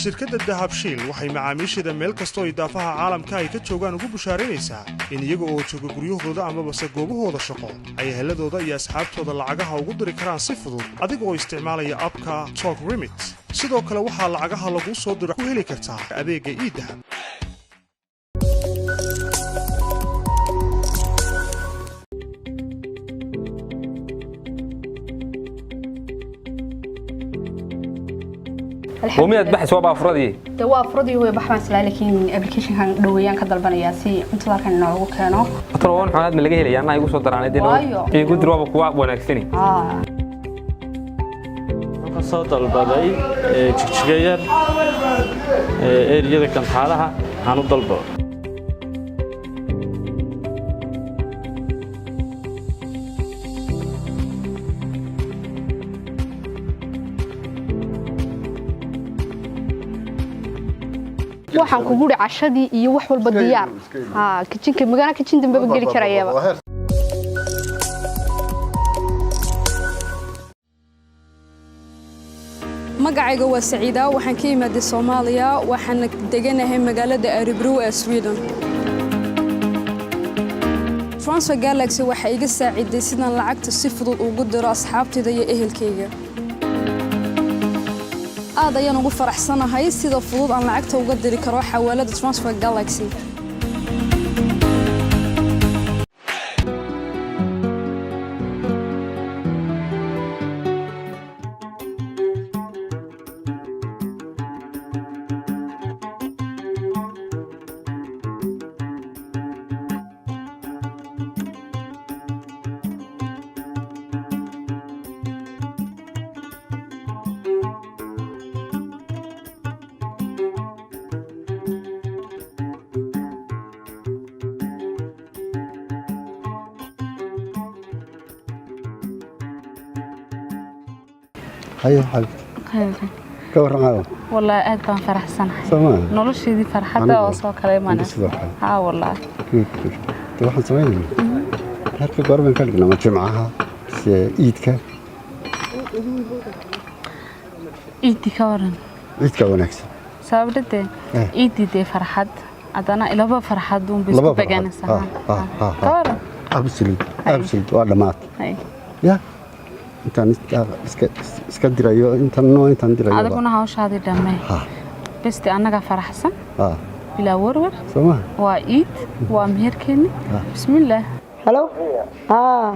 Shirkadda Dahabshiil waxay macaamiisheeda meel kastoo idaafaha caalamka ay ka joogaan ugu bushaaraynaysaa in iyaga oo jooga guryahooda amabase goobahooda shaqo ay eheladooda iyo asxaabtooda lacagaha ugu diri karaan si fudud adiga oo isticmaalaya app-ka Talk Remit. Sidoo kale waxaa lacagaha laguu soo diro ku heli kartaa adeegga eDahab. Miyaad baxaysa? Waa baafuradii. De waa furadii hooyo, bax baan islaa, laakiin applicationkan dhoweeyaan ka dalbanayaa si cuntada halkan inoogu keeno. Talowan xunaad ma laga helaya? Anaa igu soo daraanay dee. Waayo. Igu dir, waaba kuwa wanaagsani. Waxaan ka soo dalbaday Jigjiga Yar, eriyada Gantaalaha waxaan u dalbo. Waxaan kugu uri cashadii iyo wax walba diyaar. Ha kitchenka magana kitchen dambeba geli karayaba. Magacayga waa Saciida, waxaan ka imaaday Soomaaliya, waxaana deganahay magaalada Örebro ee Sweden. Transfer Galaxy waxay iga saaciday sidaan lacagta si fudud ugu diro asxaabtayda iyo ehelkayga. Aad ayaan ugu faraxsanahay sida fudud aan lacagta uga diri karo xawaalada Transfer Galaxy. Haye xabiibti, ka warran caawa? Wallaahi aad baan faraxsanahay. Soo maaha? Nolosheedii farxadda oo soo kale Anigu imanaysa. Sidoo kale. Haa wallaahi. Good, good. De waxaan samaynaynaa, reerka goormaan ka dhignaa? Ma Jimcaha mise Iidka? Ciidii ka waran? Ciidka wanaagsan. Sababtee? Ciidii dee farxad, haddana laba farxad uun bay Laba isku farxad. beganaysaa. Ha. Ka waran? Absolute, absolute, waa dhammaad. Hay. Ya intaan iska iska dirayo, intaan noo intaan dirayo. Adiguna hawshaadii dhammee. Besti annaga faraxsan. Bilaa warwar. Soo maha? Waa Iid, waa meherkeenni. Bismillaah. Hello, haa,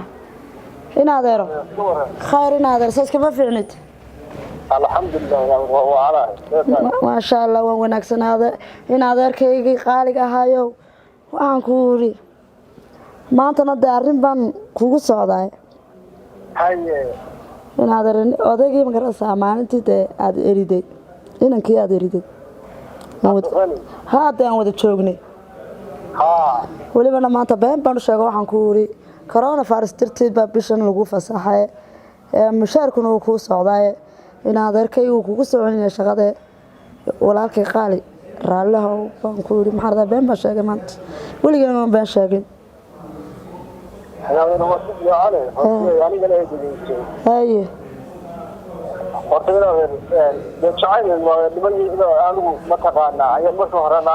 in adeero khayr, in adeer soo iskama fiicnid? Alxamdulilah, waa. Maasha Allah, waan wanaagsanaade. In adeerkaygii qaaliga ahaayow, waxaan ku uri maantana dee arrin baan kugu socdaay. Haye. In adeer, odaygii magaraysaa maalintii dee aada eriday, inankii aada eriday, haa, dee aan wada joognay. Welibana maanta been baan u sheega. Waxaan ku uri corona virus darteed baa bishan lagu fasaxay ee mushaarkuna uu kuu socdaaye. In adeerkay uu kugu soo celinaya shaqade, walaalkay qaali, raallihow baan ku yidhi. Maxaa radaa, been baan sheegay maanta, weligeen waan been sheegin. Waa si fiicane, anigana ay dhegeyso. Haye. Horta inaad dee jacayl niman anigu mataqaanaa ayaa marka horena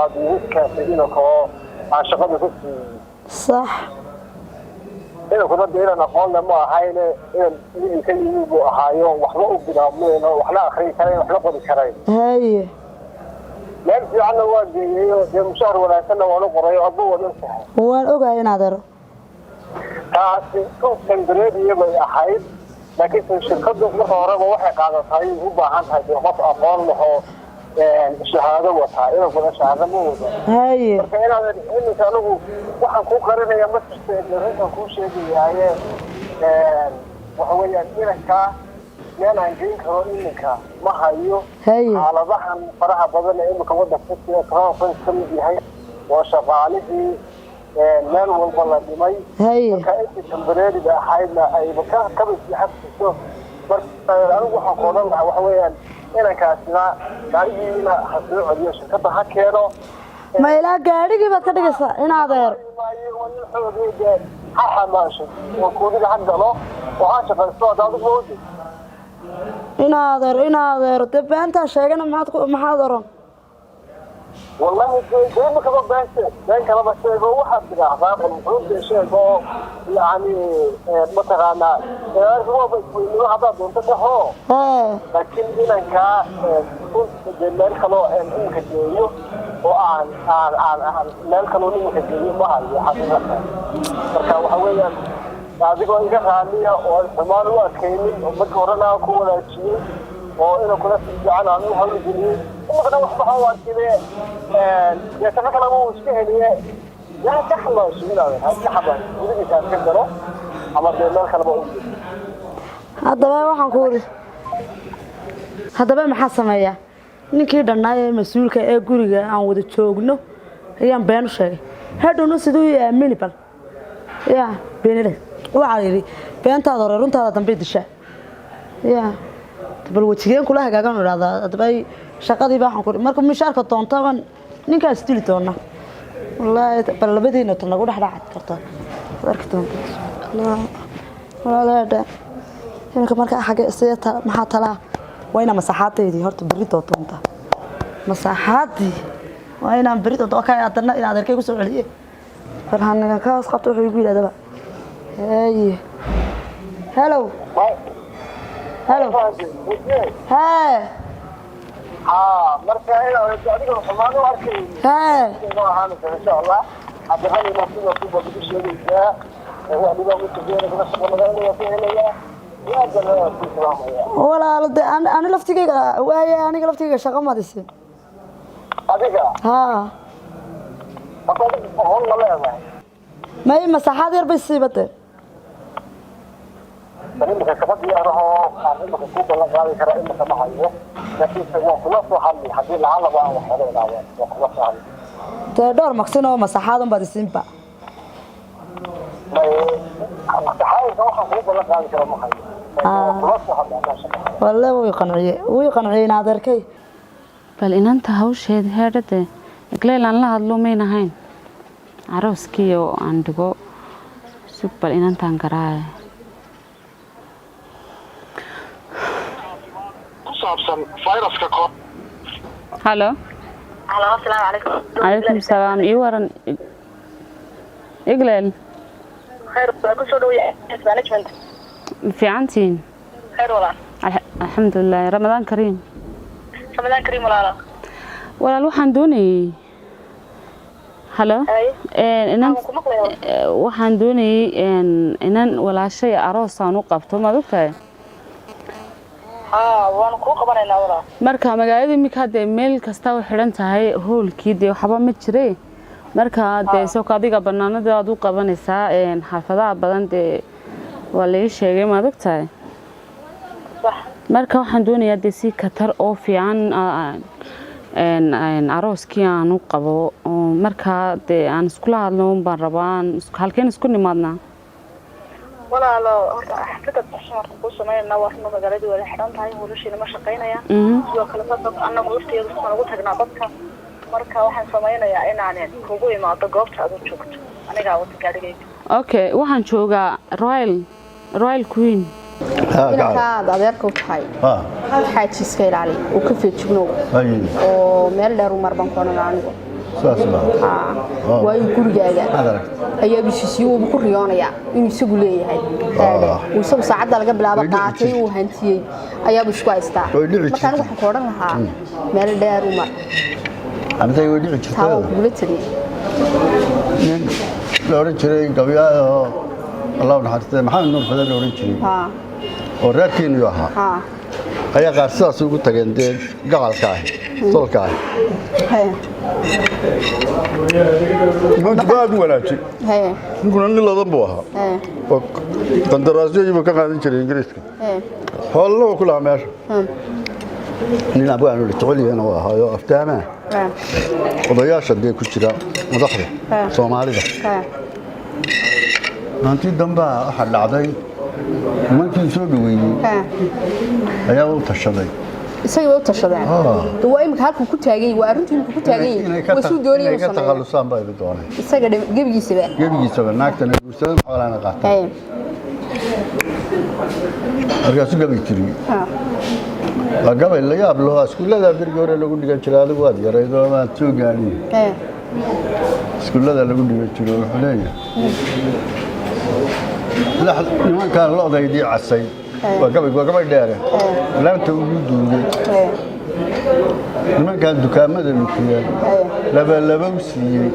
aad igu keentay inankoo aan shaqada ku siiyey. Inankuna dee inaan aqoon le ma ahayne, inan midii ka yimi buu ahaayo, waxba u bilaabmeen oo waxna akrin karayn, waxna qori karayn. Meel fiicanna waa geeyeyo, dee mushaar wanaagsanna waan u qoray, adba waad ogtahay. Waan ogahay, in adeero. Taasi temporary bay ahayd, laakiinse shirkaddu marka horeba waxay qaadatay u baahan tahay dee qof aqoon lahoo shahaado wataa, inankuna shahaado ma wado. Marka inaad iminka anigu waxaan kuu qarinaya ma jirto, runtaan kuu sheegayaaye, waxa weeyaan inankaa meel aan geyn karo iminka ma hayo. Xaaladahan faraha badan ee iminka waddanka ka coronavirus ka mid yahay oo shaqaalihii meel walba la dhimay. Marka intii temporary-ga ahaydna ayba ka kaba sii xabsiso. Marka anigu waxaan ku odhan lahaa waxa weeyaan inankaasina gaarigiina ha soo celiyo, shirkadda ha keeno. Ma ilaa gaadhigii baad ka dhigaysaa, in adeer? Ha xamaasho oo koodiga ha galo oo ha shaqaysto hadda adigu ma ogid. Inaadeer, inaadeer, dee beentaa sheegana maxaad oran? Wallahi dee imikaba been sheeg, been kalaba sheego. Waxaad tidhaahdaa bal muxuunta sheeg oo yacni mataqaanaa waaba isweynimo haddaad doonto dhaho, laakiin inankaa dee meel kaloo iminka geeyo oo aan meel kaloo iminka geeyo ma hayo xaqiiqatan. Marka waxa weeyaan, adigoo iga raaliya oo aan xumaan u arkaynin oo marka horena aan ku wanaajiyey oo inankuna si fiican aan u hawlgeliyey, imikana waxba ha u arkine, dee shaqo kaleba uu iska heliye, yaa ka xamaasho inaadan ha iska xamaasho, gudigiisa ha iska galo ama dee meel kaleba u geeyo. Haddaba waxaan ku uri, haddaba maxaa sameeyaa? Ninkii dhannaa ee mas-uulka ee guriga aan wada joogno ayaan been u sheegay. Hadhowna siduu i aamini? Bal ya beenile waxaa yidhi, beentaada hore runtaada dambe dishaa. Ya bal wejigeen kula hagaagan idhahdaa. Haddaba shaqadiiba waxaan ku marka mishaarka doontaban ninkaas dili doona. Wallaahi bal labadiina ta nagu dhexdhaci karta, waad arki doonta. Walaalaadha, iminka markaa xagge sidee maxaa talaa? Waa inaa masaxaadaydii horta berri doonta. Masaxaadii waa inaan berri doonto oo ka haddana in adeerkay ku soo celiye. Bal haniga ka hoos qabto wuxuu igu yidhahdaba. Haye, hello, hello, hee. Haa, marka inaad adiga xumaan u arkaynin Hee. ma ahaanaysa insha Allah. Cabdiralina sidoo ku baad ugu sheegaysaa, wax dhibaa ma jirto, kuna shaqo magaalada waa ka helayaa. Aadana waa ku salaamaya. Walaalo, de ani laftigayga waaye, aniga laftigayga shaqo madisin. Adiga? Haa. Hadda adiga aqoon ma leedahay? May, masaxaad yar bay siibate. Bal imika kaba diyaarahoo aan imika ku ballan qaadi kara imika ma hayo, laakiinse waan kula soo hadli haddii lacalaba aan wax helo idhaahdo, waan kula soo hadli. Dee dhowr maqsin oo masaxaad unbaad isiinba. May, masaxaadka waxaan kugu ballan qaadi kara ma hayo, waan kula soo hadli haddaan shaqo helo. Walle wuu qanciye, wuu qanciyey in adeerkay. Bal inanta hawsheeda heedhade igleyl aan la hadlo mayn ahayn arooskiiyo aan dhigo. Sug bal inantaan garaaya. Ku saabsan fayraska. Halo. Halo, asalaamu calaykum. Calaykum salaam, ii waran Igleel? Khayr, waa ku soo dhaweeya management. Ma fiicantihiin? Khayr walaal. Alxamdulilah, Ramadaan kariim. Ramadaan kariim walaala. Walaal, waxaan doonayey, halo, inan Waan ku maqlayaa. Waxaan doonayey inan walaashay aroosaan u qabto, maad ogtahay? Haa, waan kuu qabanaynaa walaal. Marka magaalada iminka dee meel kasta u xidhan tahay, hoolkii dee waxba ma jire. Marka dee soo adiga banaanada aad u qabanaysaa xaafadaha badan dee waa laga sheegay, maad ogtahay? Marka waxaan doonayaa dee si katar oo fiican arooskii aan u qabo oo markaa dee aan iskula hadlo un baan rabaa. Halkeen isku nimaadnaa? Walaalo, horta xaflada baxsan horta kuu samaynayna. Waa runa, magaaladii waa xidhan tahay, hoolashiina ma shaqaynayaan. Sidoo kale hadda annagu lafteedu waxaan ugu tagnaa dadka. Marka waxaan samaynayaa inaan kugu imaado goobta aad u joogto, anigaa wata gaadhigayga. Okay, waxaan joogaa Royal Queen. Inankaad adeerka u tahay xaaji iska ilaali oo ka feejignow oo meel dheer u mar baan ku odhanaa anigu. Saas baa. Haa, waayo gurigaaga Maxaad aragtay? Ayaa bishisiyo uuba ku riyoonayaa inuu isagu leeyahay. Uu isagu saacadda laga bilaabo Way dhici qaatay jirtay. uu hantiyey ayaabuu isku haystaa. Way dhici Marka anigu jirtay. waxaan ku odhan lahaa meel dheer u mar. Arintay way dhici Taa waan jirtay. kugula taliyey. Nin la odhan jiray gabyaaho, Allah u naxariistay, Maxamed Nuur Fadan la odhan jiray oo reerkiinu ahaa ayaa qaar sidaas ugu tageen dee gacalka ah, tolka ah. Nimanku aad u wanaajay. Ninkuna nin ladan buu ahaa oo qandaraasyadii buu ka qaadan jiray Ingiriiska, xoolana waa ku lahaa meesha. Nin abwaanu la jecel yahayna waa ahaayo aftaamaa odayaasha dee ku jira madaxda Soomaalida. Maantii dambaa waxaa dhacday nimankii soo dhaweeyey ayaa u tashaday. Isagii way u tashadeen. De waa imika halkuu ku taagan yahay, waa arrintuu imika ku taagan Inay yahay ka waa suu doonaya inay inuu ka sameeyo. takhalusaan baa ibi doonay. Isaga gebigiisaba. Gebigiisaba, naagtana guursadan, xoolahana qaataan. Markaasuu gabay tiriyey. Waa gabay la yaab laho, iskuullada berigi hore lagu dhigan jiray. Adigu waad yarayd oo maad soo gaadhin. Iskuullada lagu dhigan jiro. Wuxuu leeyahay, nimankaan lo'daydii casay, waa gabay dheere, laanta ugu duugay, nimankaan dukaamada lukiyay, labalaba u siiyey,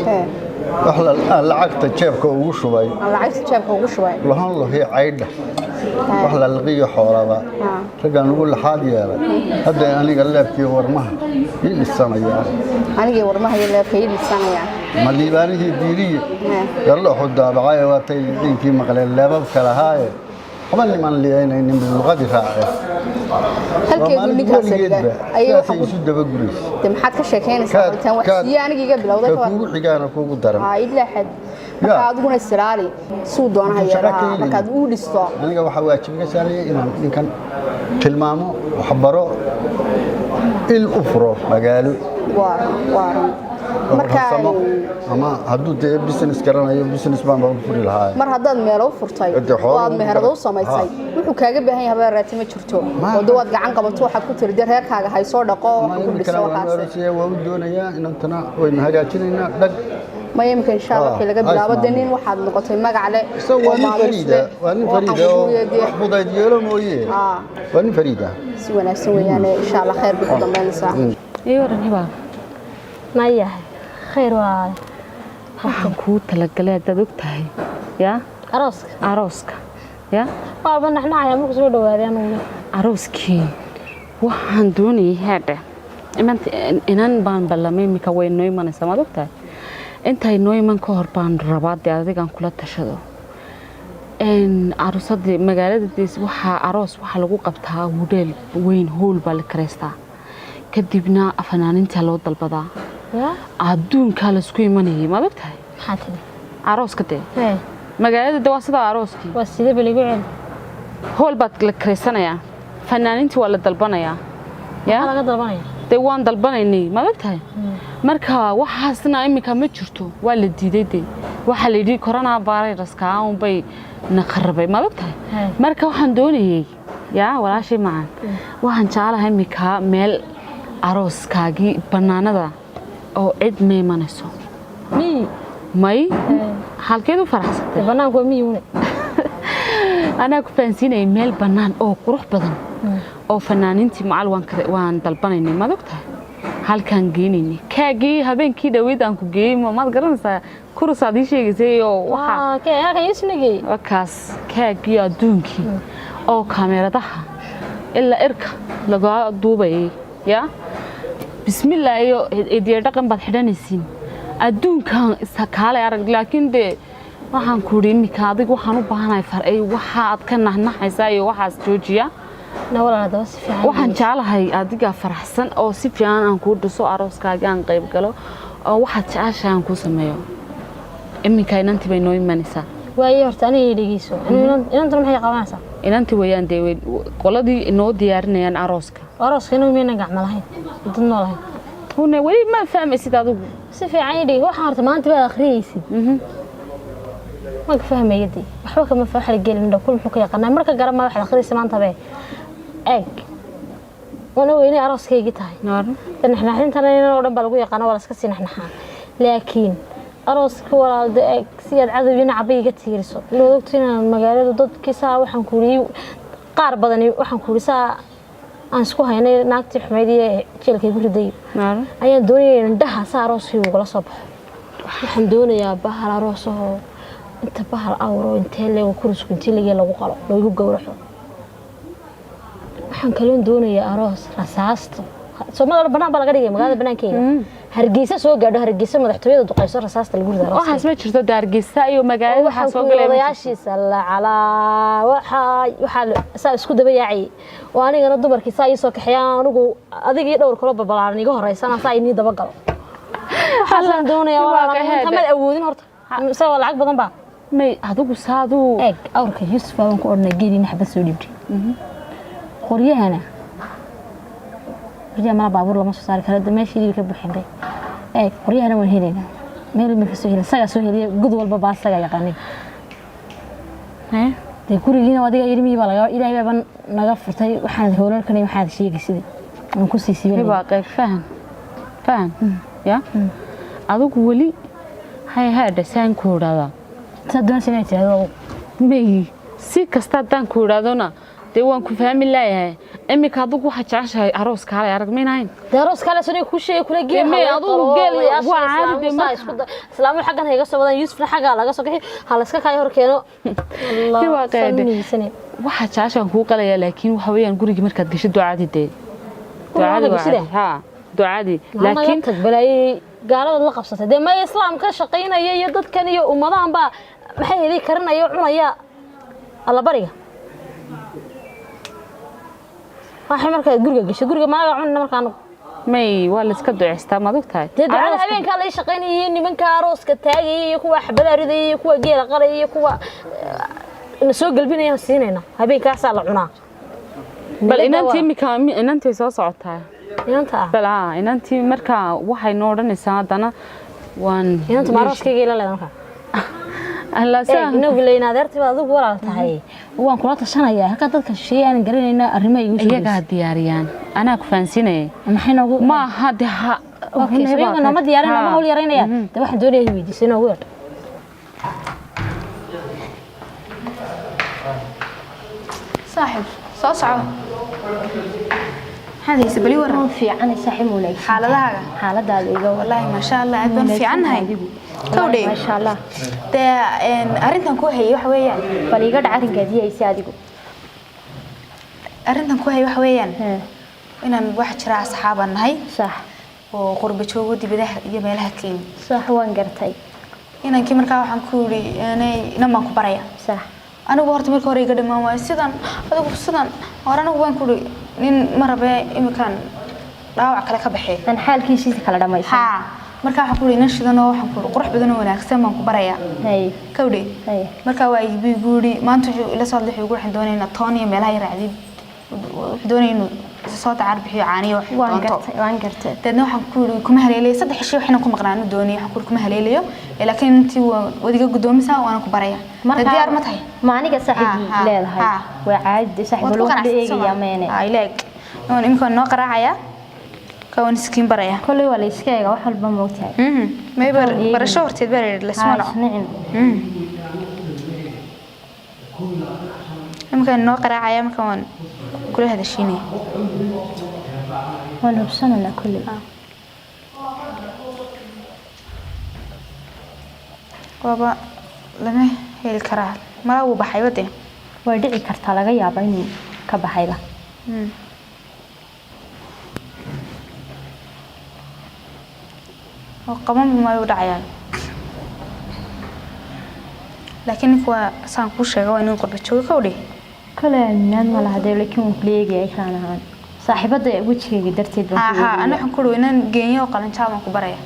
wax aan lacagta jeebka ugu shubay, Aan lacagta jeebka ugu shubay, lahon lahii caydha, wax la liqiyo xoolaba, raggaan ugu laxaad yeelay, hadda aniga leebkii warmaha ii dhisanayaa. Anigii warmaha iyo leebka ii dhisanayaan. Ma liibaanihii diiriye garlooxu daabacay, waatay liiciinkii maqleen leebabka lahaaye, waxba niman liyaynaynin buu luqadii raaceen. Halkeedu ninkaas ayay sidaasay isu dabaguraysa. De maxaad ka sheekaynaysaa? Intaan wax siiye aniga iga bilowday. Ka kuugu xigaana kuugu daran. Aa, ilaa xad. Marka adiguna isiraali suu doonaha yeelaha markaad uu dhisto. Aniga waxaa waajib iga saaraya inaan ninkan tilmaamo, waxbaro, il u furo magaalo. Waa waa marka ama hadduu dee business garanayo, business baan baan u furi lahaa. Mar haddaad meelo u furtay oo aad meherado u samaysay, wuxuu kaaga baahan yahay habeeraati ma jirto, oo de waad gacan qabato, waxaad ku tiri de reerkaaga haysoo dhaqo, waxa ku dhiso waxaas. Waa u doonayaa inantana, waynu hagaajinaynaa dhag. Maya, imika insha Allah wixii laga bilaabo de nin waxaad noqotay magac leh. Waa nin fariida, waa nin fariida oo wax fudayd yeelo mooye, waa nin fariida. Si wanaagsan weeyaane, insha Allah khayr bay ku dambaynaysaa. Iyo waran, Hiba? Mayahay, khayr waa. Waxaan kuu talagalay haddaad og tahay yaa. Arooska? Arooska ya. Waaba naxnaxaya marku soo dhawaaday anugu. Arooskii waxaan doonayay, heedhe, inan baan ballamay iminka, way noo imanaysaa, maad og tahay. Intay noo iman ka hor baan rabaa dee adigaan kula tashado aroosadii magaalada. Waxaa aroos waxaa lagu qabtaa hudheel weyn, hool baa la kareystaa, kadibna fanaaninta loo dalbadaa, adduunkaa laisku imanayay, maad og tahay. Maxaa tiri? Arooska dee magaalada de waa sidaa arooskii. Waa sidee baligu celi? Hool baad la kareysanayaa, fanaanintii waa la dalbanayaa. Ya laga dalbanaya? Dee waan dalbanaynay, maad og tahay. Marka waxaasna iminka ma jirto, waa la diiday. Dee waxaa la yidhi corona viruska unbay na kharabay, maad og tahay. Marka waxaan doonayey, yaa walaashay macaan, waxaan jeclahay iminka meel arooskaagii bannaanada oo cid ma imanayso. May halkeed u faraxsantay? Banaanku waa miyuune. Anaa ku fahansiinayay meel bannaan oo qurux badan oo fanaaniintii macal waan dalbanaynay, maad og tahay, halkaan geenaynay kaagii habeenkii dhaweyd aan ku geeyey, maad garanaysaa, kurusaad ii sheegaysay oo waxaa kaas kaagii adduunkii oo kaameeradaha ilaa irka laga duubayay. Yaa bismillah, iyo idiyo dhaqan baad xidhanaysiin, adduunkan kaalay arag. Laakiin dee waxaan ku idhi iminka adiga waxaan u baahanahay farey, waxa aad ka naxnaxaysaa iyo waxaas joojiya. Waxaan jeclahay adiga faraxsan oo si fiican aan kuu dhiso arooskaagii, aan qayb galo oo waxaad jeceshahay aan kuu sameeyo. Iminka inantii bay noo imanaysaa. Waaye, horta aniga dhegeyso, inantuna maxay qabanaysaa? Inantii weeyaan dee qoladii inoo diyaarinayaan arooska. Arooska inuu miyaynan gacmo lahayn, dad noo lahayn? Hune, weli ma fahmaysid adigu. Si fiican ii dhigi waxaan horta maanta baad akhriyeysid, ma ka fahmaya dee waxba kama wax la gelin dha kul muxuu ka yaqaanaa marka garan maa waxaad akhriyeysa maanta be. Eeg, wana weynay arooskaygii tahay, naxnaxintana inan oo dhan baa lagu yaqaana, waa la iska sii naxnaxaa, laakiin arooska walaal de eeg si aad cadow iyo nacaba iga tiiriso loo ogto inaan magaaladu dadkii saa waxaan kuuriyey qaar badani, waxaan kuuri saa aan isku haynay naagtii xumayd iyo jeelkay ku riday ayaan doonaya indhaha saa arooskii ugula soo baxo. Waxaan doonayaa bahal aroos ahoo inta bahal awro intee leego, kurusku intee leegee lagu qalo, loogu gowraco. Waxaan kaloon doonayaa aroos rasaasto Soomaalida banaan baa laga dhigay magaalada banaankeeda, Hargeysa soo gaadho, Hargeysa madaxtooyada duqeyso, rasaasta lagu rido. Waxaas ma jirto de, Hargeysa iyo magaalada waxaa soo galay odayaashiisa lacalaa waxaa saa isku daba yaacayay oo anigana dumarkii saa ii soo kaxeeyaan, anigu adigii dhowr kaloo balbalaaran iga horeysana saa inii daba galo. Waxaasaan doonayaa walaal, mad awoodin horta mise waa lacag badan baa? May, adigu saadu Eeg, awrka Yuusuf baan ku odhanay geeliina xabad soo dhiibtay, qoryahana qoryaha mala baabuur lama soo saari karo, meeshii dhibi ka buuxin bay. Eeg, qoryahana waan helaynaa, meel ma ka soo helin, sagaa soo heliya, gud walba baa sagaa yaqaanay. Dee gurigiina adiga yidhi miyii baa laga Ilaahay baaba naga furtay, waxaanad hoolalkan iyo waxaad sheegaysid aan ku sii siibanay. Hiba, qayb fahan fahan ya adigu weli hay haadha saan ku idhahdaa. Saad doonaysa inaad tiraahdo? May, si kasta haddaan ku idhahdona dee waan ku fahmi laayahay. Iminka adigu waxaad jeceshahay aroos kaalay arag maynahayn? Dee aroos kale sunay ku sheegay kula geel. May, adigu geel waa caadi dee marka. Islaamu xaggan ha iga soo wadaan, Yuusufna xaggaa laga soo kaxi, ha la iska kaayo hor keeno. Hiba, qaybe waxaad jeceshahan kuu qalayaa, laakiin waxa weeyaan gurigii markaad gasho ducadii dee ducadii waa sida? Caadi haa, ducadii laakiin laakiin balaayay gaalada la qabsatay dee may islaamka shaqaynaya iyo dadkan iyo ummadahan baa maxay heli karinaya oo cunaya allabariga. Waxay markaa guriga gasho, guriga maaga cunna markaa anagu. May, waa la iska duceystaa, ma adag tahay? Dee ducada habeenkaa la shaqaynayay, nimanka arooska taagayay iyo kuwa xabadaha ridayay iyo kuwa geela qalaya iyo kuwa na soo gelbinayaan siinayna, habeenkaasaa la cunaa. Bal inantii imika inantii soo socotaa. Inanta ah? Bal haa, inantii markaa waxay noo odhanaysaa haddana waan Inanta ma arooskayga ila leeda markaa? Alla saa. Inagu leyn adeertii baad adigu walaal tahay, waan kula tashanayaa halka dadka shisheeye aanan garanayna arrimaha igu soo Iyagaa diyaariyaan, anaa ku fahansiinaya. Maxay noogu ma aha de ha. Okay, so iyagu nama diyaarin, nama hawl yaraynayaan. Dee waxaan doonayaa weydiiso inoogu yeedho. Saaxib, soo soco. Maxaad haysa? Bali waran. Fiican saaxiib, wanaagsan. Xaaladahaaga? Xaaladaada iga. Wallaahi maasha Allah, aad baan fiicannahay. Kowdhe. Maasha Allah. Dee arrintan ku hayay waxa weeyaan. Bal iga dhac arrinkaad ii haysa adigu. Arrintan ku hayay waxa weeyaan inaan wax jira asxaabaan nahay. Sax. Oo qurba joogo dibadaha iyo meelaha ka yimid. Sax, waan gartay. Inankii markaa waxaan ku yidhi inan baan ku baraya. Sax. Anigu horta marka hore iga dhammaan waayo sidan adigu sidan hore anigu waan ku yidhi nin ma rabe, iminkaan dhaawac kale ka baxee. Aan xaalkiisii kala dhamaysan. Haa, markaa waxaan ku yidhi inan shidan oo waxaan ku yidhi qurux badan oo wanaagsan baan ku barayaa. Kawdhe. Markaa waa igu yidhi maanta wuxuu ila soo hadlay, wuxuu igu waxaan doonaynaa toon iyo meelaha i raacdid, wuxuu doonaya inuu isa soo dacaar bixiyo caaniyo wax Waan doonto. gartay, waan gartay. Deedna waxaan ku yidhi kuma haleelayo, 3 cisho waxaan ku maqnaa inuu doonaya, waxaan ku yidhi kuma haleelayo, laakiin intii waa wadiga guddoomisaa waana ku baraya. Marka diyaar ma tahay? Ma aniga saaxiib leedahay? Waa caadi saaxiib, Waad ku loo kula qanacsan soo eegayaa ma? Meene. Haa, ila eg. Waan iminka noo qaraacayaa, ka waan iskiin baraya. Kolley waa la iska eega wax walba, ma ogtahay? May, barasho horteed baa la yidhi lasma Haa, naco. isnicin. Iminka noo qaraacaya, marka waan kula hadashiinaya. Waan hubsanaynaa kolley. Waaba lama heli karaa, malaa wuu baxay wade. Way dhici kartaa, laga yaabaa inuu ka baxayba. Oo qabanba maayo u dhacayaa, laakiin ninku waa saan kuu sheega, waa nin qurba jooga, kowdhe. Kolley aaminaad ma laha dee, laakiin waan kula eegaya ikraan ahaan saaxiibada wejigayga darteed baan haa ku haa, ana eegaya. waxaan ku uri inan geenyo oo qalanjaa baan ku baraya.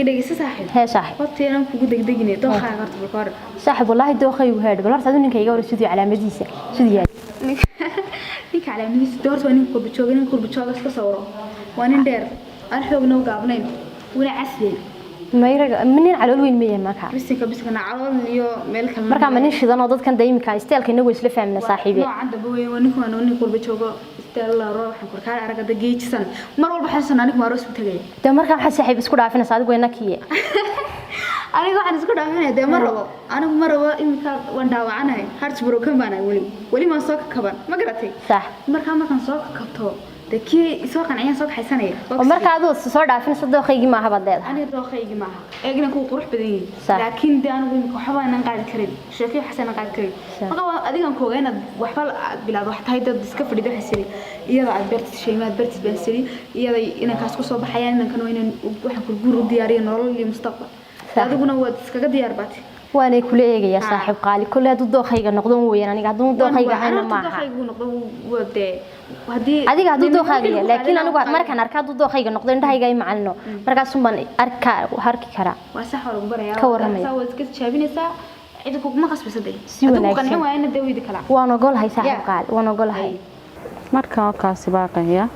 Idhegeysa saaxiib. Hee saaxiib. Horta inaan kugu degdeginay dookhaaga horta balka hore. Saaxiib, wallaahi dookhaygu heedh. Bal horta adigu ninka iga hor siduu calaamadiisa siduu yahay. Ninka calaamadiisa doorta waa nin qurba jooga, nin qurba jooga iska sawiro. Waa nin dheer aan xoogna u gaabnayn, wuna casiyey. Mayraga ma nin calool weyn ma yahay markaa? Bisinka bisinka, calool iyo meel kale. Markaa ma nin shidan oo dadkan dee iminka isteelka inagu isla fahmna saaxiibe. Noocan dambe weyn waa ninku, waa nin qurba joogo isteel la roo, waxaan korkaar aragada geejisan mar walba xasuusan anigu waa aroos u tagaya. Dee markaa waxaad saaxiib isku dhaafinaysaa adigu inakiye. Aniga waxaan isku dhaafinaya dee ma rabo, anigu ma rabo, iminka waan dhaawacanahay, heart broken baan ahay, weli weli maan soo kakaban, ma garatay? Sax. Markaa markaan soo kakabto dee kii soo qanciyaan soo kaxaysanaya. Oo markaa adigu soo dhaafinaysa dooqaygii maaha baad leedahay? Aniga dooqaygii maaha, eegna kuwa qurux badan yihiin. Sax. Laakiin dee anigu iminka waxba aanan qaadi karin, sheekay waxaas aanan qaadi karin. Sax. Marka waa adigan ku ogaa inaad waxba aad bilaado wax tahay dad iska fadhida, waxaa siri iyada aad beertid shaymaad beertid baan siri iyada inankaas ku soo baxayaan, inankan waa inaan waxaan ku guur u diyaariyo nolol iyo mustaqbal. Sax. Adiguna waad iskaga diyaar baatay. Waanay kula eegayaa saaxiib qaali. Kolley hadduu dookhayga noqdo weeyaan, aniga hadduu dookhayga ahayna maaha. Dookhaygu noqdo waa dee haddii Adiga hadduu nin dookhaaga wixii yahay, lagu laakiin qaaday anigu lagu markaan arka hadduu dookhayga noqdo indhahayga ay macalino, markaas unbaan arka arki karaa. Waa sax, waa lagu barayaa. Ka warramaya. Saa waad iska tijaabinaysaa, cidi kuguma qasbaysa dee. Si Adigu wanaagsan. qancin waayana dee weydi kalaa. Waan ogolahay saaxiib Yeah. qaali, waan ogolahay. Marka kaasi baaqaya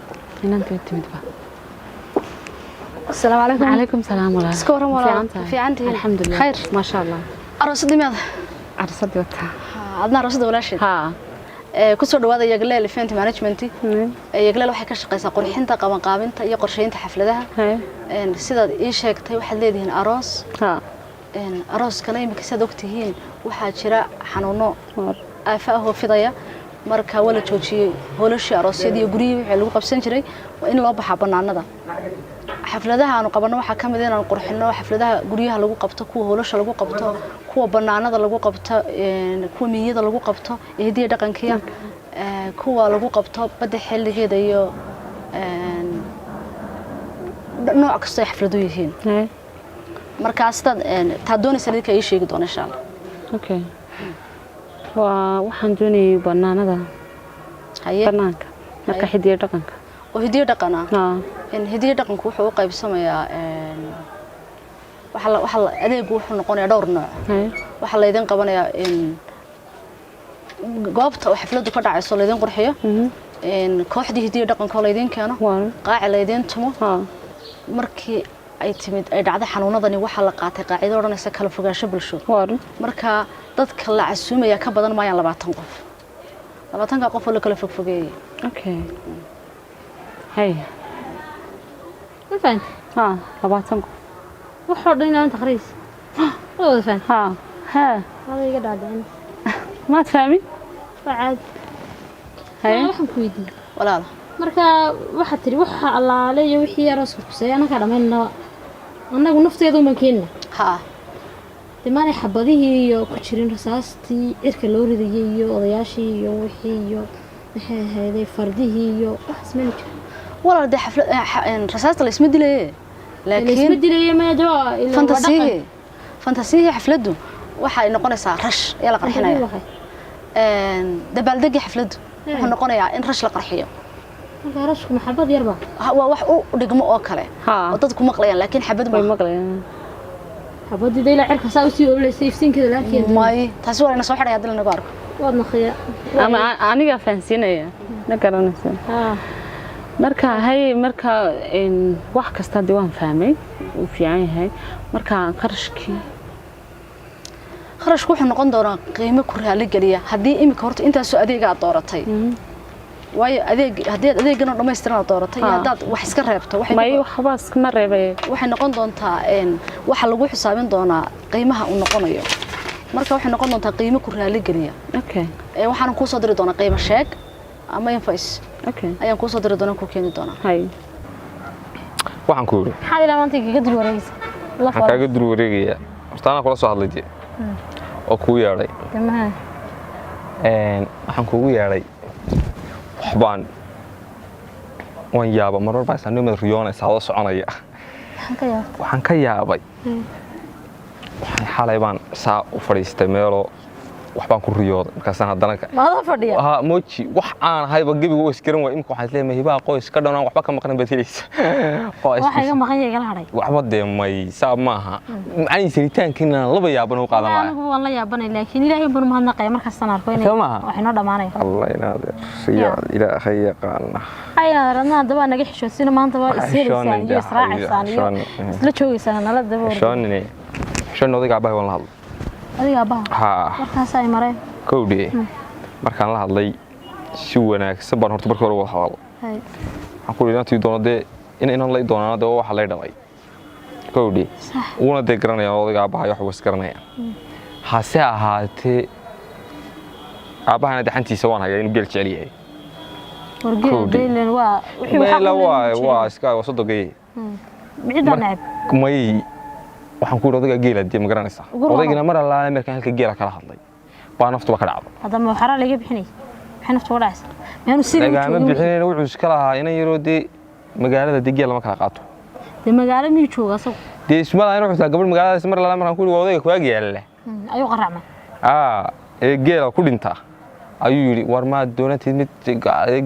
inantii timidba. السلام عليكم. عليكم السلام. ولا iska waran walaal? Fiican tahay? Fiican tihiin? Alxamdulilah. Khayr. Maasha Allah. Aroosadii miyaad? Aroosadii wataa. Adna aroosada walaasheed? Haa. Kusoo dhawaada Yagleel Event Management. Yagleel waxay ka shaqeysaa qurxinta, qabanqaabinta iyo qorsheynta xafladaha. Sidaad ii sheegtay, waxaad leedihiin aroos. Arooskana iminka, sidaad ogtihiin, waxaa jira xanuuno aafa ah oo fidaya. Marka waa la joojiyey hoolashii aroosyadii iyo guryihii wixii lagu qabsan jiray. Waa in loo baxaa bannaanada. Xafladaha aanu qabanno waxaa ka mid ah inaan qurxino xafladaha guryaha lagu qabto, kuwa hoolasha lagu qabto, kuwa bannaanada lagu qabto, kuwa miyada lagu qabto ee hidiya dhaqankiya, kuwa lagu qabto badda xilligeeda iyo nooc kastoo ay xafladu yihiin. Markaa sidaad taa doonaysa idinka ii sheegi doona, insha Allah. Okay, waa waxaan doonayay banaanada, banaanka, marka hidiyo dhaqanka. Oo hidiyo dhaqan ah. Hidiyo dhaqanku wuxuu u qaybsamayaa waxa adeegu wuxuu noqonayaa dhowr nooc. Waxaa laydin qabanayaa in goobta oo xafladdu ka dhacayso laydin qurxiyo, kooxdii hidiyo dhaqanka oo laydin keeno, qaaci laydin tumo. Markii ay timid, ay dhacday xanuunadani, waxaa la qaatay qaacido odhanaysa kala fogaansho bulsho. Marka dadka la casuumaya ka badan maayaan 20 qof, 20-ka qof oo la kala fogfogeeyey. Okay, hay. Ma fahantay? Haa, 20 qof. Waxoo dhan inaan taqriis waa wada fahantay? Haa haa. Hada iga dhaadhicin. Maad fahmin? Waa caadi. Haye. Waxaan ku weydiiyey, walaal, marka waxaad tiri waxa allaale iyo wixii arooska kuseeya annagaa dhamaynana, annagu nafteedu ma keenna. Haa. Dee maanay xabadihii iyo ku jirin rasaastii cirka loo ridayay iyo odayaashii iyo wixii iyo maxay ahayday fardihii iyo waxaas mayna jirin? Walaal, dee xaflad rasaasta la isma dilaye. Laysma dilaye, maya, dee waa ilaa waa fantasiyihii dhaqan. Fantasiyihii xafladdu waxay noqonaysaa rash ayaa la qarxinaya. Dabaaldegii xafladdu wuxuu noqonayaa in rash la qarxiyo. Marka rashku maxabad yarba? Waa wax u dhigmo oo kale oo dadku maqlayaan, laakiin xabad way maaha. Maqlayaan. Xabadii dee ilaa cirka saa usii ololeysa, iftiinkeeda la arkaya. May, taasi waa layna soo xidhaya haddii lanagu arko. Waad naqaya. Ama anigaa fahansiinaya, ma garanaysa. Marka hay, marka wax kasta haddii waan fahmay, wuu fiican yahay. Marka qarashkii? Kharashku wuxuu noqon doonaa qiimo ku raali geliya haddii iminka horta intaasoo adeega aad dooratay, waayo adeeg haddii aad adeegan oo dhammaystiran aad dooratay iyo haddaad wax iska reebto, waxay May, waxba iskama reebay. Waxay noqon doontaa waxa lagu xisaabin doonaa qiimaha uu noqonayo. Marka waxay noqon doontaa qiimo ku raali geliya. Waxaan kuu soo diri doonaa qiimo sheeg ama invoice ayaan kuu soo diri doonaa, kuu keeni doonaa. Hay. Waxaan ku yidhi, Maxaad ilaa maanta kaga dul wareegaysa? Waxaan kaaga dul wareegayaa, horta anaa kula soo hadlay dee oo kuu yeedhay. Demaha. Waxaan kuugu yeedhay, waxbaan waan yaaba marmar baa isaanimad riyoonaysa adoo soconaya. Maxaan ka yaabta? Waxaan ka yaabay, waxaan xalay baan saa u fadhiistay meeloo waxbaan ku riyooday, markaasaan haddana Maadoo fadhiya? Ha, moji wax aan ahayba gebiga waa isgaran waay. Imika waxaan isleeyahay hibaha qoys ka dhan aan waxba ka maqnan baad helaysa. Waa Waxa iga maqan yahay igala hadhay. Waxba dee may saa maaha, macnihi seritaankiina laba yaaban u qaadan lahaa. Anigu waan la yaabanay, laakiin Ilaahay baan mahadnaqaya markastaan arko inay Soo maaha? wax inoo dhamaanaya. Allah inaad riyo Ilaahay yaqaana. Ay, radna haddaba naga xishoodsina, maanta waa Waxaa isheelaysaan iyo xishoonay, israacaysaan iyo xishoonay. isla joogaysaan nala daba orda. Xishoonine, xishoon, odayga aabbahay waan la hadlay. Adiga aabbaha? Haa. Markaas ay mareen? Kowdhi, markaan la hadlay si wanaagsan baan horta markii hore wada hadal. Waxaan ku yidhi inantii doono dee in inan lay doonaana dee waxa lay dhalay, kowdhi, wuuna dee garanaya odayga aabbahay, wax was garanaya. Hase ahaatee aabbahana daxantiisa waan hayaa inuu geel jecel yahay. Wargeel? Kowdhi. Daylan waa wixii waxaa Meela ku leeyahay waa jirin. Waa iska waa sodogay. Ciddaa neceb. May, waxaan ku yidhi odayga geela dee ma garanaysaa. Ugu roon. Odaygina mar allaale markaan halka geela kala hadlay baa naftuba ka dhacday. Haddama waxaraa laga bixinay, maxay naftu uga dhacaysa miyaanu sidii u Lagaama joogin? bixinayna, wuxuu iska lahaa inan yaroo dee magaalada dee geel lama kala qaato. Dee magaalo miyuu jooga asagu? Dee isma lahayn, wuxuu gabadh magaaladaas mar allaale markaan ku yidhi waa odayga kuwaag yaalla. Ayuu qaracmay. Aa, ee geela ku dhinta ayuu yidhi, war maad doonatid mid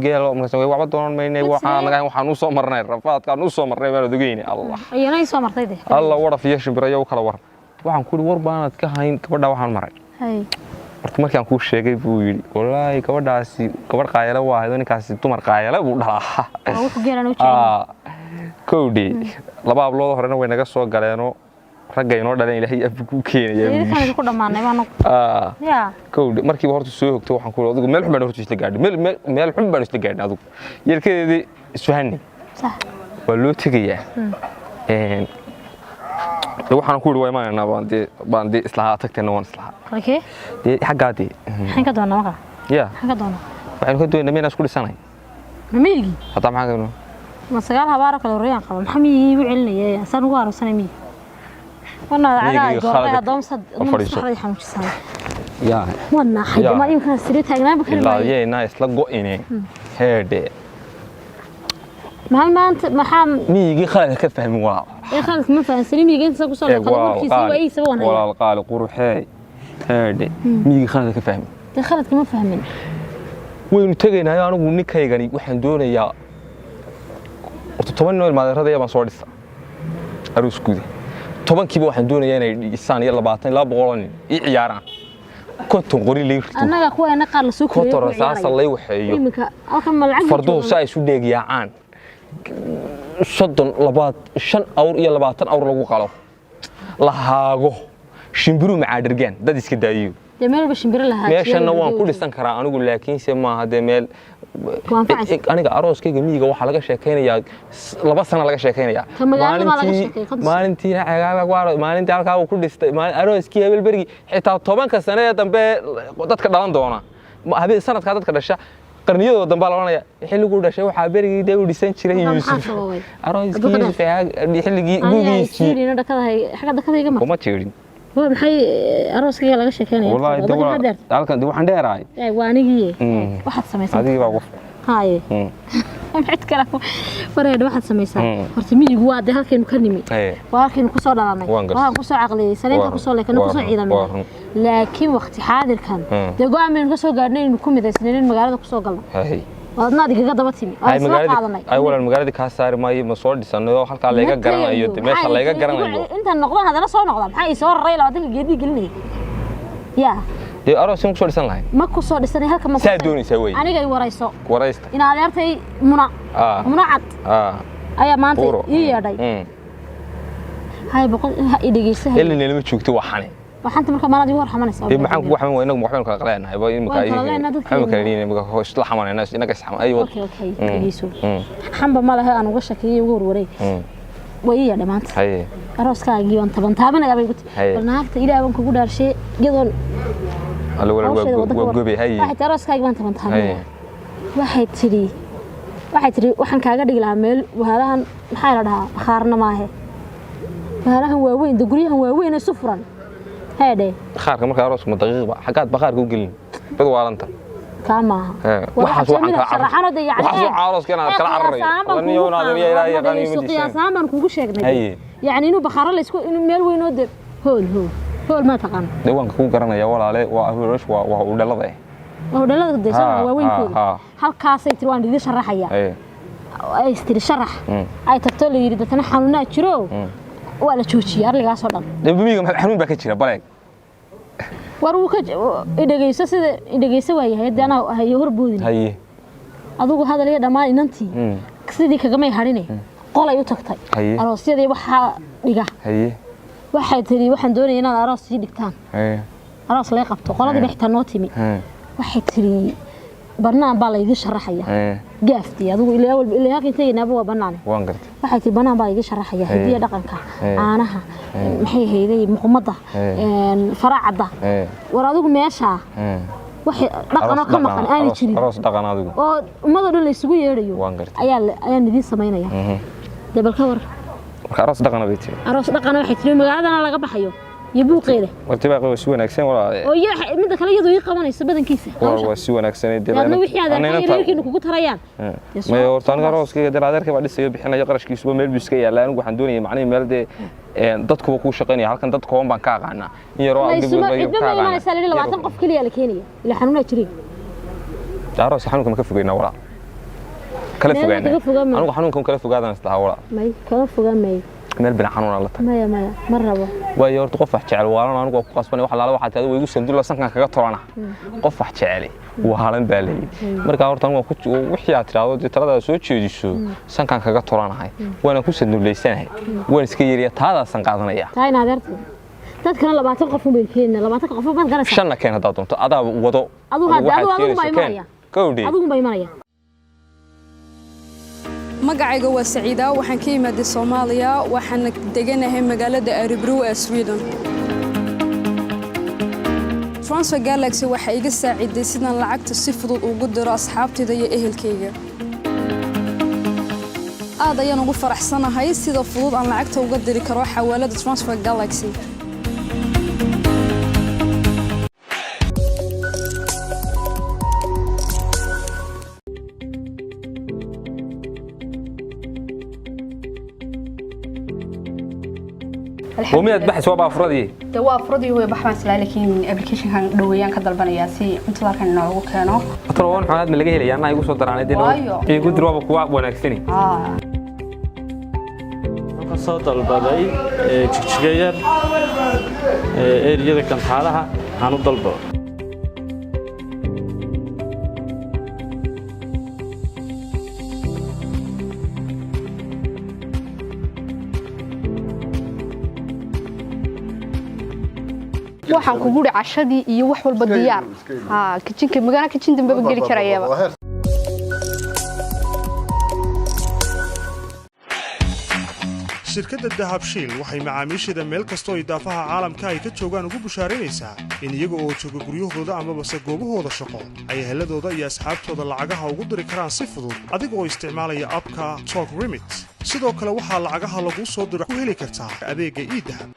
geelo? Markaas waxba doonan maynay, waxaan naga waxaan u soo marnay rafaadkaan u soo marnay baan odogeyne Allah. Ayana ii soo martay dee. Allah waraf iyo shimbirayo u kala war. Waxaan ku yidhi war baanad ka hayn gabadha waxaan maray. Horta markaan kuu sheegay buu yidhi wallaahi gabadhaasi gabadh qaayale waa ahayd oo ninkaasi dumar qaayale buu dhalaa. Waa wuxuu geelan u jecel. Aa, kowdhi, laba hablood horena way naga soo galeenoo. Ragga inoo dhalan Ilaahay afku ku keenaya. Reerkaan ku dhamaanay baan. Ya. Kowdhe, markiiba horta soo hogto waxaan ku adigu meel xun baan horta isla gaadhay, meel meel meel xun baan isla gaadhay adigu yarkeedii isfahanay. Sax. Waa loo tegayaa. De waxaan ku yidhi waa imaanaynaa, baan dee islahaa tagteenna waan islahaa. Halkee? Dee xaggaa dee. Maxaan ka doonaa marka? Ya. Maxaan ka doonaa? Waxaynu ka doonaa miyaan isku dhisanay. Ma miyigii? Haddaa maxaan ka doonaa? Ma sagaal habaaro kale horreeyaan qaba, maxaa miyigii igu celinaya? Saan ugu aroosanay miyigi wana cagaa Miyigii goormay khalad adoomsad oo fadhiiso. Maskaxdayda xanuujisanay. Ya. Waan naaxay. Ya. Ma imkaan siri taagnaanba kari Ilaa maayo. yeynaa isla go'ine heedhe. Maxaa maanta maxaa? Miyigii khaladka ka fahmin waa. Ee, khaladka ma fahansanin miyiga inta kusoo Eeg, leeqada walaal warkiisa waa qaali iisaba waan hayaa. Walaal qaali quruxee, heedhe, miyigii khaladka ka fahmin. Dee khaladka ma fahmin. Waynu tegaynaayo, anigu ninkaygani waxaan doonayaa horta 10 nin oo ilmaadeeradaya baan soo dhisa aroos guda. 10-kiiba waxaan doonayaa inay dhisaan iyo 20 200 nin ii ciyaaraan, 50 qori lay rito. Annaga kuweena qaar la soo 50 rasaasa lay waxeeyo. Iminka halkan ma lacag Farduhu si ay isu dheegyaacaan, 30 labaad 5 awr iyo 20 awr lagu qalo, la haago, shimbiruhu macaadhirgaan, dad iska daayiyo. Dee meel walba shimbiro lahaa. Meeshanna waan ku dhisan karaa anigu, laakiinse maaha dee meel. Waa anfacaysa. Aniga arooskayga miyiga waxaa laga sheekaynayaa 2 sano laga sheekaynayaa. Ka magaalada baa laga sheekeeyay, 50 sano. Maalintiina cagaaga ku maalintii halkaa uu ku dhistay arooskii hebel berigi, xitaa 10-ka sane ee dambe dadka dhalan doona, habeen sanadkaa dadka dhasha qarniyadooda dambe la oranaya xilliguu dhashay waxaa berigii dee uu dhisan jiray Marka maxaa Yuusuf sababay? arooskii Dadka Yuusuf xilligii Aniga ay gugiisii. jiirina dhakadahay xagga dhakada iga mar. Kuma jirin. Waa maxay arooskayga laga sheekeynaya? Wallaahi de Dadka waa maxaa dheer? Halkan de waxaan dheerahay. Ee, waa anigii. Waxaad samaysaa. Adigii baa qof. Haye. Cid kale wareedha waxaad samaysaa. Horta miyigu waa dee halkaynu ka nimi. Waa halkaynu kusoo dhalanay. Waan gartay. Waa halkaan kusoo caqliyey, saleynta Waa kusoo leekanay, waa kusoo run, ciidaminay. waa run. Laakiin waqti xaadirkan dee go'aan baynu ka soo gaadhnay inaynu ku midaysnayn in magaalada kusoo galno. Hay. Waa adna adigaga daba timi. Waa Ay isla magaaladii qaadanay. Ay walaal, magaaladii kaa saari maayo, ma soo dhisanayo halkaa layga Ma garanayo tagayo. de meesha Maxaa layga garanayo. Intaan noqdaan haddana soo noqda, maxaa ii soo raray 20-ka geedii gelinaya ya? Dee arooskin kusoo dhisan lahayn. Ma ku soo dhisanay halka ma ku Saa doonaysaa wey. Aniga i warayso. Waraysta. In adeertay Muna Muna cad ayaa maanta Buuro. ii yeedhay. Hay boqol ha i dhegeysa hay. Ilaa nilama joogto waxane. Waxaanta marka maanaad igu hor xamanaysaa. Dee maxaan kugu xaman waa inagu waxbaynu kala qaleenahay ba imika. Waan kala leenahay dadkeena. Waxbaynu kala leenahay imika hoos isla xamanayna inaga is xaman ayo. Okay, dhegeyso. Xamba ma laha aan uga shakiyey uga warwaray. Way ii yeedhay maanta. Haye. Arooskaagii waan taban taabanayaa bay igu tiri. Haye. Bal naagta Ilaah baan kugu dhaarshay iyadoon Alla walaal hawsheeda waa waddanka waa gobe haye. Waxay tiri arooskaagii baan taban Haye. taabanayaa. Waxay tiri waxaan kaaga dhigi lahaa meel wahaalahan maxaa la dhahaa bakhaarna maahe wahaalahan waaweyn de guryahan waaweyn ee isu furan heedhe. Khaarka marka aroosku ma daqiiqba xaggaad bakhaarka u gelin bad waalanta. Kaa maaha. Waxaas waxaan kala sharaxano de yacni waxaas waxaan arooska inaan kala cararayo. Wala niyo inaad iyo Ilaahay yaqaan iyo mid qiyaasaan baan kugu sheegnay. Haye. Yacni inuu bakhaaro la isku inuu meel weyn oo de hool hool hool ma taqaan. Dee waan ku garanaya walaale, waa aroos waa u dhalada. Waa hodhalada de soo waaweynkooda. Ha. Halkaasay tiri waan idin sharaxaya. Haye. Ay tiri sharax. Ay tagto la yidhi dadna xanuunaa jiro. Waa la joojiyey arligaasoo dhan. Dee miyiga xanuun baa ka jira baleeg. War wuu ka idhegeyso sida idhegeyso waayahay dee anaa hayo horboodin. Haye. Adigu hadal iyo dhammaan inantii sidii kagamay hadhine qolay u tagtay. Haye. Aroosyadii waxaa dhiga. Haye. Waxay tiri waxaan doonaya inaad aroos sii dhigtaan. Haye. Aroos lay qabto qoladii ba xitaa noo timi. Waxay tiri bannaan baa laydin sharaxaya. Haye. Gaaftii adigu ilaa walba ilaa halkan tegaynaaba waa bannaane. Waan gartay. Waxay tiri bannaan baa laydin sharaxaya. Haye. Hidiya dhaqanka Haye. caanaha Haye. maxay hayday muqmadda Haye. faracadda. Haye. War adigu meeshaa wax dhaqanoo ka maqan aanay jirin aroos dhaqan adigu oo ummadoo dhan la isugu yeedhayo waan gartay. Ayaa idiin samaynaya dee bal ka war. Marka aroos dhaqana bay tiri. Aroos dhaqana waxay tiri magaaladana laga baxayo iyo buuqeeda. Warti baa si wanaagsan walaale. Oo iyo midda kale iyadoo ii qabanayso badankiisa. Waa si wanaagsan dee. Adna wixii aad arkay reerkiina kugu tarayaan. Maya horta aniga arooskayga dee adeerkay baa dhisayo bixinayo qarashkiisuba meel buu iska yaallaa. Anigu waxaan doonayay macnihii meel dee dadkuba kuu shaqaynaya, halkan dad kooban baan ka aqaanaa in yaroo aan Laysuma dib cidba ka ma aqaanaa. imanaysaa la yidhi 20 qof keliya la keenaya ilaa xanuunaa jirin. Arooska xanuunka ma ka fogeynaa walaa kala Meel fogaanaa? kaga fogaan maayo. Anigu xanuunkan kala fogaadaan islahaa walaa. May kala fogaan maayo. Arooska meel bina xanuuna la tag. Maya, maya, ma rabo. Waayo, horta qof wax jecel waalan anigu waa ku qasbanay. Wax laala waxaa tahay way igu sandulla sankan kaga tolana. Qof wax jecel waalan baa leeyahay. Marka horta anigu waa ku wixii aad tiraahdo dee taladaada soo jeediso sankan kaga tolanahay, waana ku sandullaysanahay, waan iska yeeriya, taadaasan qaadanaya. Taa in adeertay dadkana 20 qof un bay keenna, 20 qof baad garanaysaa. Shanna keen haddaad doonto, adaa wado. Adigu Adigu hadda waxaad adigu baa keenayso keen. imanaya. Gowdhi. Adigu baa imanaya. Magacayga waa Saciida, waxaan ka imaaday Soomaaliya, waxaana deganahay magaalada Örebro ee Sweden. Transfer Galaxy waxay iga saaciday sidaan lacagta si fudud ugu diro asxaabtayda iyo ehelkayga. Aad ayaan ugu faraxsanahay sida fudud aan lacagta uga diri karo xawaalada Transfer Galaxy. Wamiyaad baxaysa? Waa baafuradii. De waa furadii hooyo, bax baan islaa, laakiin applicationkan dhoweeyaan ka dalbanayaa si cuntada halkan inoogu keeno. Talo waan xunaad ma laga helaya anaa igu soo daraanay dee. Waayo. Igu dir, waaba kuwa wanaagsani. Wuxuu ka soo dalbaday Jigjiga Yar, eriyada Gantaalaha aan u dalbo. Waxaan kugu uri cashadii iyo wax walba diyaar. Ha kijinka magana kijin dambeba geli karayaba. Shirkadda Dahabshiil waxay macaamiisheeda meel kastoo idaafaha caalamka ay ka joogaan ugu bushaaraynaysaa in iyaga oo jooga guryahooda amabase goobahooda shaqo ay eheladooda iyo asxaabtooda lacagaha ugu diri karaan si fudud adiga oo isticmaalaya abka Talk Remit. Sidoo kale waxaa lacagaha laguu soo diro ku heli kartaa adeegga eDahab.